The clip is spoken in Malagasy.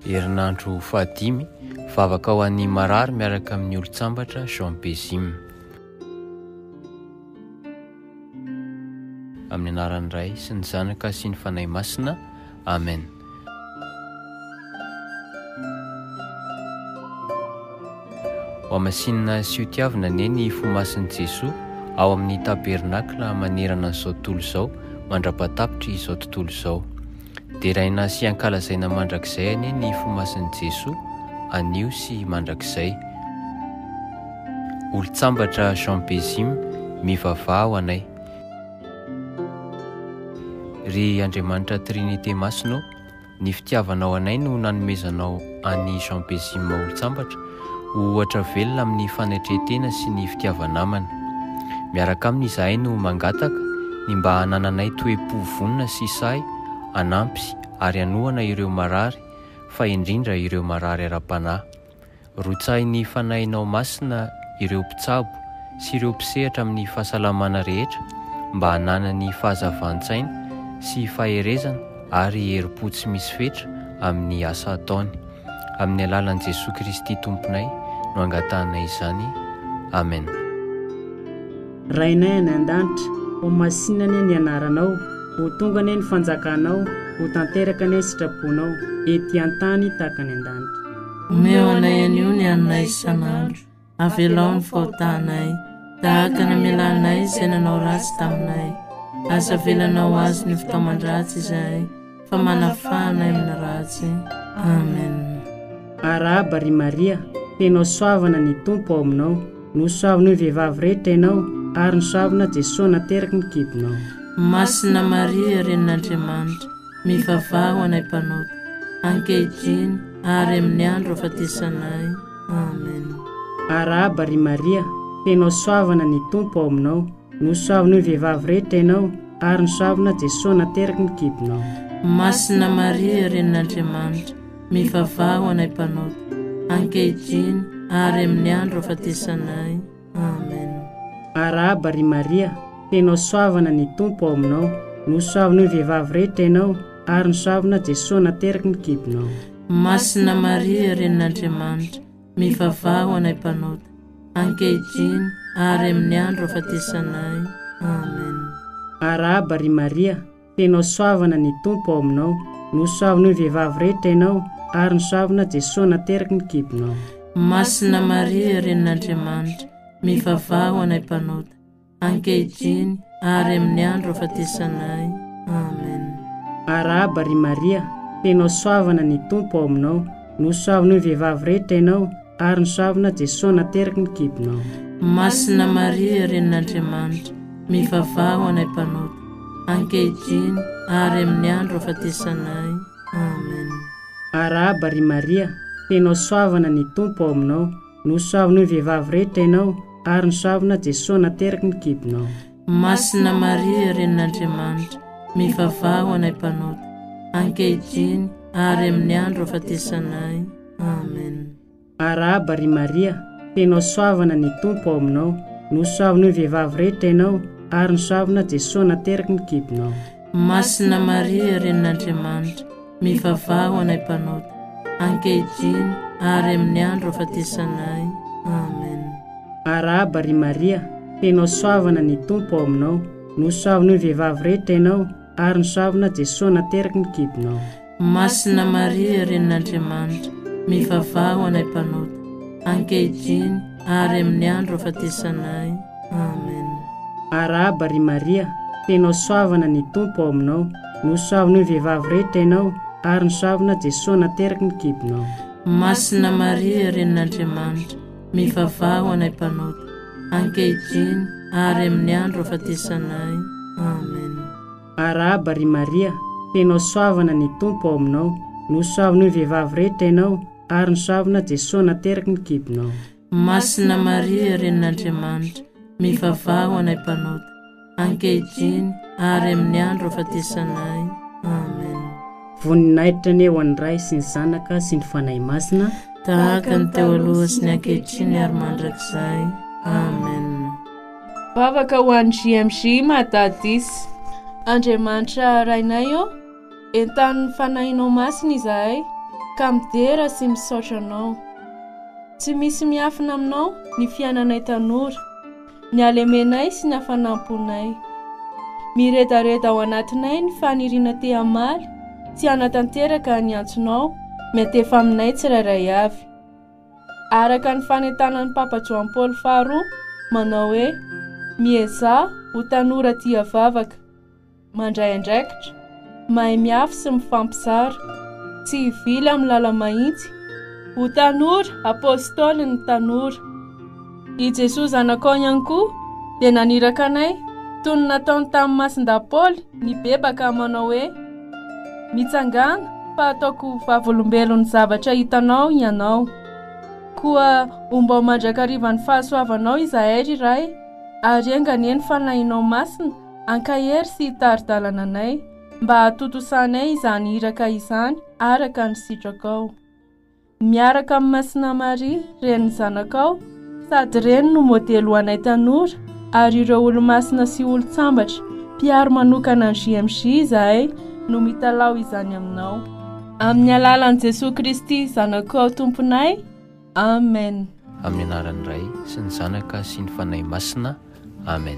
Herinandro fahadimy, Vavaka ho an'ny marary miaraka amin'ny olon-tsambatra Jean Bezim. Amin'ny anaran'ny Ray sy ny Zanaka sy ny Fanahy Masina. Amen. Hohamasinina sy hotiavina anie ny fo masin'i Jesoa ao amin'ny tabernakla manerana an'izao tontolo izao mandra-pahatapitry izao tontolo izao. Deraina sy ankalazaina mandrakizay anie ny fo masin'i Jesoa anio sy mandrakizay. Olon-tsambatra Jean Bezim, mivavaha ho anay. Ry Andriamanitra Trinite Masina ô, ny fitiavanao anay no nanomezanao an'i Jean Bezim olon-tsambatra ho ohatra velona amin'ny fanetren-tena sy ny fitiava-namana. Miaraka aminy izahay no mangataka ny mba hanananay toe-po vonona sy sahy hanampy ary hanohana ireo marary fa indrindra ireo marary ara-panahy. Rotsahin'ny Fanahinao Masina ireo mpitsabo sy ireo mpisehatra amin'ny fahasalamana rehetra mba hananany fahazavan-tsaina sy faherezana ary herim-po tsy misy fetra amin'ny asa ataony. Amin'ny alalan'i Jesoa Kristy Tomponay no angatahanay izany. Amen. Rainay any an-danitra, ho masina anie ny anaranao, ho tonga anie ny fanjakanao, ho tanteraka anie ny sitraponao, ety an-tany tahaka any an-danitra. Omeo anay anio ny haninay isan'andro, avelao ny fahotanay, tahaka ny amelanay izay nanao ratsy taminay. Aza avelanao azo ny fitaoman-dratsy izahay, fa manafaha anay amin'ny ratsy. Amen. Arahaba ry Maria, feno hasoavana ny Tompo ao aminao, nosoavin'ny vehivavy rehetra ianao, ary nosoavina Jesoa nateraky ny kibonao. Masina Maria, Renin'Andriamanitra, mivavaha ho anay mpanota, ankehitriny ary amin'ny andro hahafatesanay. Amen. Arahaba ry Maria, feno hasoavana ny Tompo ao aminao, Nosoavin'ny vehivavy rehetra ianao, ary nosoavina Jesoa nateraky ny kibonao. Masina Maria, Renin'Andriamanitra, mivavaha ho anay mpanota, ankehitriny ary amin'ny andro hahafatesanay. Amen. Arahaba ry Maria, feno hasoavana ny Tompo ao aminao. Nosoavin'ny vehivavy rehetra ianao, ary nosoavina Jesoa nateraky ny kibonao. Masina Maria, Renin'Andriamanitra, Mivavaha ho anay mpanota, ankehitriny ary amin'ny andro hahafatesanay. Amen. Arahaba ry Maria, feno hasoavana ny Tompo ao aminao. Nosoavin'ny vehivavy rehetra ianao, ary nosoavina Jesoa nateraky ny kibonao. Masina Maria, Renin'Andriamanitra, mivavaha ho anay mpanota, ankehitriny ary amin'ny andro hahafatesanay. Amen. Arahaba ry Maria, feno hasoavana ny Tompo ao aminao. Nosoavin'ny vehivavy rehetra ianao, ary nosoavina Jesoa nateraky ny kibonao. Masina Maria, Renin'Andriamanitra, mivavaha ho anay mpanota, ankehitriny ary amin'ny andro hahafatesanay. Amen. Arahaba ry Maria, feno hasoavana ny Tompo ao aminao. Nosoavin'ny vehivavy rehetra ianao, ary nosoavina Jesoa nateraky ny kibonao. Masina Maria, Renin'Andriamanitra, mivavaha ho anay mpanota, ankehitriny ary amin'ny andro hahafatesanay. Amen. Arahaba ry Maria, feno hasoavana ny Tompo ao aminao. Nosoavin'ny vehivavy rehetra ianao, ary nosoavina Jesoa nateraky ny kibonao. Masina Maria, Renin'Andriamanitra, Mivavaha ho anay mpanota, ankehitriny ary amin'ny andro hahafatesanay. Amen. Arahaba ry Maria, feno hasoavana ny Tompo ao aminao. Nosoavin'ny vehivavy rehetra ianao, ary nosoavina Jesoa nateraky ny kibonao. Masina Maria, Renin'Andriamanitra, mivavaha ho anay mpanota, ankehitriny ary amin'ny andro hahafatesanay. Amen. Arahaba ry Maria, feno hasoavana ny Tompo ao aminao. Nosoavin'ny vehivavy rehetra ianao, ary nosoavina Jesoa nateraky ny kibonao. Masina Maria, Renin'Andriamanitra, mivavaha ho anay mpanota, ankehitriny ary amin'ny andro hahafatesanay. Amen. Arahaba ry Maria, feno hasoavana ny Tompo ao aminao. Nosoavin'ny vehivavy rehetra ianao, ary nosoavina Jesoa nateraky ny kibonao. Masina Maria, Renin'Andriamanitra, mivavaha ho anay mpanota, ankehitriny ary amin'ny andro hahafatesanay. Amen. Voninahitra anie ho an'ny Ray sy ny Zanaka sy ny Fanahy Masina. Tahaka ny teo aloha sy ny ankehitriny ary mandrakizay. Amen. Vavaka ho an'ny JMJ Madadis. Andriamanitra Rainay ô, Entanin'ny Fanahinao Masina izahay. ka midera sy misaotra Anao. Tsy misy miafina aminao ny fiainanay tanora, ny halemenay sy ny hafanam-ponay. Miredareda ao anatinay ny faniriana te hamaly sy hanatanteraka ny antsonao miantefa aminay tsirairay avy. Araka ny fanentanan'ny Papa Joany Paoly faharoa manao hoe, Miezaha ho tanora tia vavaka. Mandray andraikitra, mahay miafy sy mifampizara, tsy hivily amin'ny lala-mahitsy, ho tanora apôstôly ny tanora. I Jesoa Zanakao ihany koa dia naniraka anay toy ny nataony tamin'i Masindahy Paoly nibebaka manao hoe, Mitsangàna fa ataoko ho vavolombelon'ny zavatra hitanao ianao. Koa ombao mandrakariva ny fahasoavanao izahay ry Ray ary enga anie ny Fanahinao Masina Hankahery sy hitari-dalana anay mba hahatontosanay izany iraka izany araka ny sitrakao. Miaraka amin'i Masina Maria, Renin'ny Zanakao, sady Reny no modely ho anay tanora ary ireo olomasina sy olon-tsambatra mpiaro manokana ny JMJ izahay no mitalaho izany aminao. Amin'ny alalan'i Jesoa Kristy Zanakao Tomponay. Amen. Amin'ny anaran'ny Ray sy ny Zanaka sy ny Fanahy Masina. Amen.